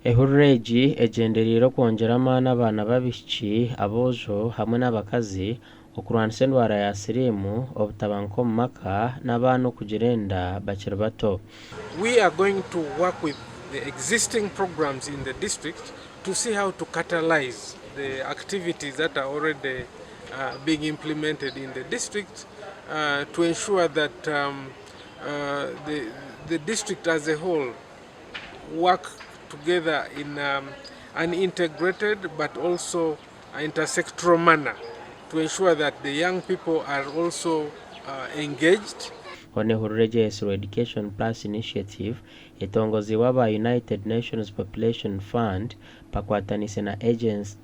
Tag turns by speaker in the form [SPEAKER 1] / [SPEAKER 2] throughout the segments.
[SPEAKER 1] Ehururu egi egyendereire okwongyera amaani abaana b'abaishiki, aboojo hamwe n'abakazi okurwanisa endwara ya siriimu, obutabanguko omu maka n'abaana okugira enda bakiri bato.
[SPEAKER 2] We are going to work with the existing programs in the district to see how to catalyze the activities that are already being implemented in the district to ensure that the, the district as a whole work together in an integrated but also intersectoral manner to ensure that the young people are also engaged.
[SPEAKER 1] Hoona ehururu egi eyetsirwe Education Plus Initiative etongoziibwe aba United Nations Population Fund bakwataniise na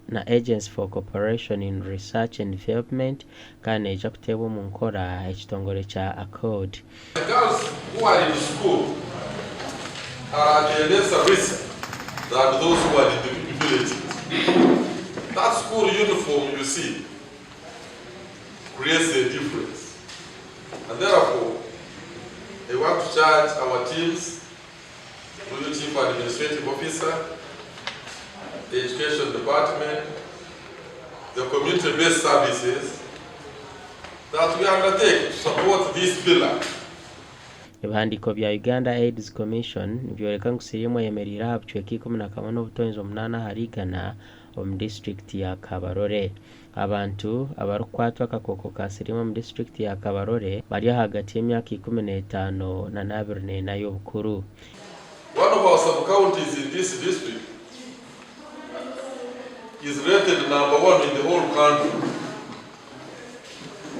[SPEAKER 1] na Agency for Cooperation in Research and Development kandi neija kuteebwa omu nkora ekitongore kya Accord.
[SPEAKER 3] The girls who are in school are at a lesser risk than those who are in the villages. That school uniform you see creates a difference. And therefore, I want to charge our teams, through the Chief Administrative Officer, the Education Department, the community-based services, that we undertake to support this pillar.
[SPEAKER 1] Ebihandiiko bya Uganda AIDS Commission nibyoreka ngu siriimu eyemereire aha bucweka 11.8 ahari igana omu disiturikiti ya Kabarole. Abantu abarikukwatwa akakooko ka siriimu omu disiturikiti ya Kabarole bari ahagati y'emyaka 15 na 24 y'obukuru.
[SPEAKER 3] One of our sub-counties in this district is rated number one in the whole country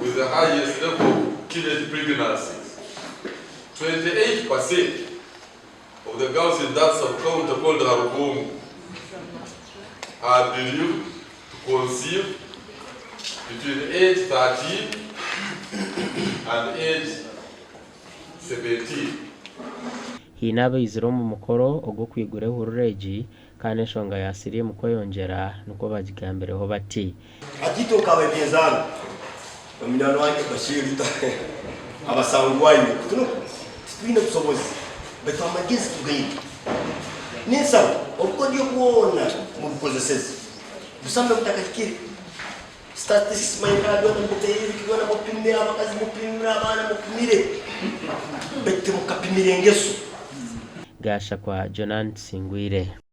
[SPEAKER 3] with the highest level of teenage pregnancies. 28% of the girls in that sub-county called Harugongo are believed to conceive between age 13 and age 17.
[SPEAKER 1] Haine abaizire omu mukoro ogw'okwigura ehururu egi kandi enshonga ya siriimu kweyongyera nikwo bagigambireho bati.
[SPEAKER 4] Hati itwe nk'abeby'enzaarwa na munywani wange Bashir abasangwaine titwine busobozi baitu amagezi tugaine. Ninsaba obukodyo bwona mubukozeseze busambe butakahikire. Statistics manyikara byona muteire ebintu byona mupimire abakazi mupimire abaana mupimire baitu timukapimire engeso.
[SPEAKER 1] Gashakwa Jonan Tusingwire.